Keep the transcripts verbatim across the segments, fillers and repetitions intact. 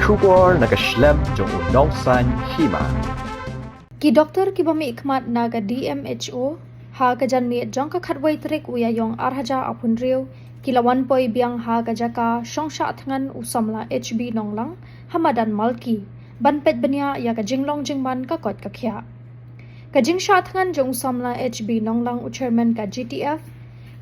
Khubor na ka shlem jong u nongsaiñ hima. Ki doktor kiba mihkhmat na ka D M H O ha ka janmiet jong ka khatwei tarik u Ïaïong ar hajar arphew hynriew ki la wan poi biang ha ka jaka shong shah thngan u samla H B Nonglang ha madan Malki ban peit bniah ïa ka jinglong jingman ka koit ka khiah. Ka jingshah thngan jong u samla H B Nonglang u chairman ka G T F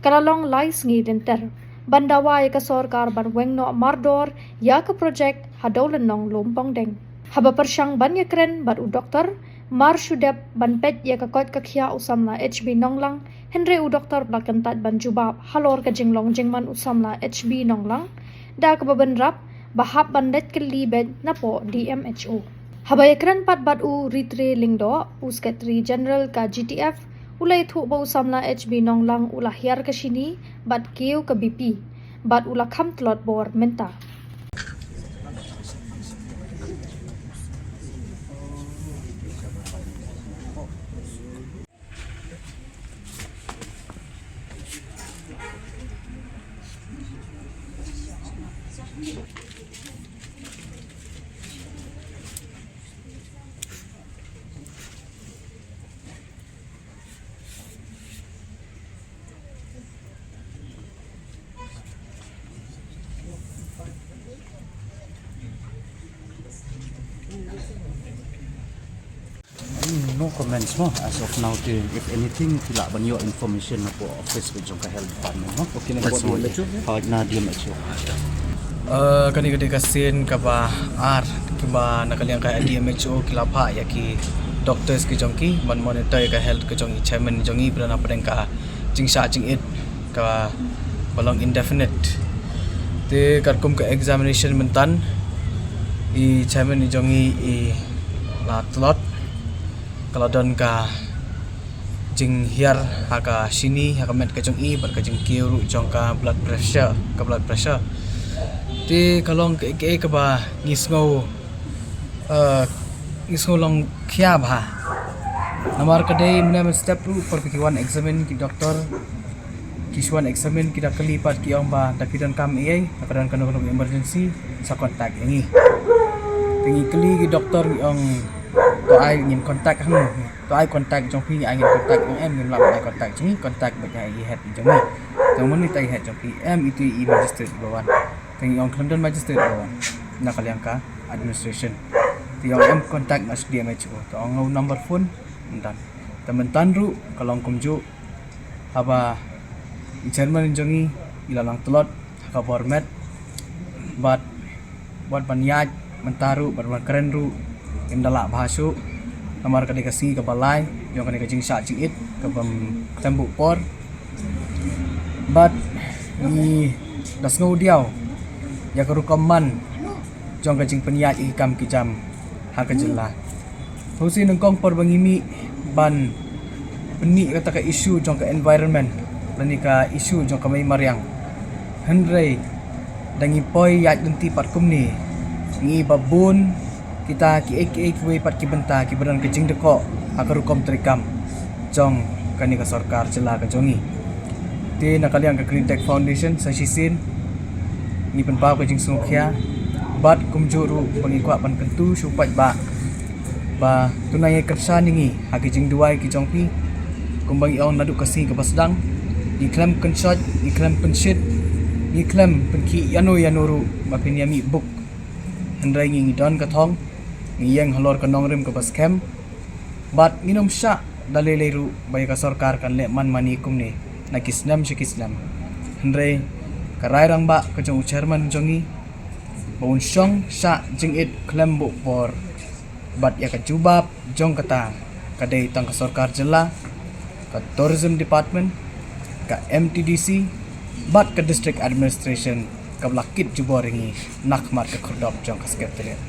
ka la long lai sngi lynter ban dawa ïa ka sorkar ban weng noh mardor ïa ka projek ha Dewlynnong Lumpongdeng. Haba pyrshang ban ïakren bad u doktor mar shu dep ban peit ïa ka koit ka khiah u samla H B Nonglang, hynrei u doktor ba la kyntait ban jubab halor ka jinglong jingman u samla H B Nonglang da kaba bynrap ba hap ban leit kylli beit napoh D M H O. Haba ïakren pat bad u Ritre Lyngdoh, u Secretary General ka G T F, u la ïathuh ba u samla H B Nonglang u la hiar ka shini bad kiew ka B P bad u la kham tlot bor mynta. No comments mo, as of now te, if anything, phi lah ban ïoh information napoh office beit jong ka health department mo. Okay, na D M H O. Uh, kane ka dei ka sien kaba ar, kiba na ka liang ka D M H O ki la phah ïa ki doctors ki jong ki ban monitor ïa ka health ka jong i chairman jong i, pyrshah na pdeng ka jingshah jingit kaba long indefinite. Te katkum ka examination mynta i chairman i jong i i la tlot, ka la don ka jinghiar ha ka shini, ha ka met ka jong i, bad ka jingkiew ruh jong ka blood pressure, ka blood pressure. Te ka long ka, ka, kaba ngi sngew, uh, ngi sngew long khia bha. Namar ka dei mynne mynstep ruh por ba ki wan examine ki doktor, ki shu wan examine, ki da kylli pat, ki ong ba da phi donkam ei ei, da ka don kano kano emergency, sa contact ïa ngi. Te ngi kylli ki doktor, ngi ong to ai ngin contact hangno, to ai contact jong phi, ai ngin contact jong em, ngim lah ai contact jong ngi, contact beit ïa i head jong ngi. Jong mano ita i head jong phi? Em, ita i magistrate ba wan. Te ngi ong khlem don magistrate ba wan na ka liang ka administration. Te ong em, contact na D M H O. Te ong u number phone ym don. Te mynta ruh ka long kumjuh, haba i chairman jong i i la nang tlot ha ka bor met, bad wat ban ïaid mynta ruh, bad ban kren ruh, ngim da lah bha shuh. Namar ka dei ka sngi kaba lai jong kane ka jingshah jingit kabym khlem buh por. Bad ngi da sngew diaw ïa ka rukom man jong ka jingpynïaid ïa ki kam ki jam ha ka jylla. Husi nyngkong por ba ngi mih ban pyni kata ka issue jong ka environment lane ka issue jong ka mei mariang, hynrei da ngi poi ïaid lynti pat kumne, ngi ba bun kita kiei kiei kiwei pat ki bynta kiba don ka jingdkoh ha ka rukom treikam jong kane ka sorkar jylla ka jong ngi. Te na ka liang ka Green Tech Foundation sa shisien ngi pynpaw ka jingsngewkhia bad kumjuh ruh ba ngi kwah ban kyntu sha u paidbah ba to nang ïa kyrshan ïa ngi ha ki jingduwai ki jong phi. Kumba ngi ong naduh ka sngi kaba sdang, ngi khlem kynshoi, ngi khlem pynshit, ngi khlem pynkhih ïano ïano ruh ba phin ïa mih buk. Hynrei ngi, ngi don ka thong, ngi ïeng halor ka nongrim kaba skhem. Bad ngin ym shah da lei lei ruh ba ïa ka sorkar kan leh man mane kumne na ki snem sha ki snem. Hynrei ka rai rangbah ka jong u chairman jong ngi ba un shong shah jingit khlem buh por. Bad ïa ka jubab jong kata ka dei tang ka sorkar jylla, ka tourism department, ka M T D C bad ka district administration kaba la kit jubor ïa ngi na khmat ka khyrdop jong ka secretariat.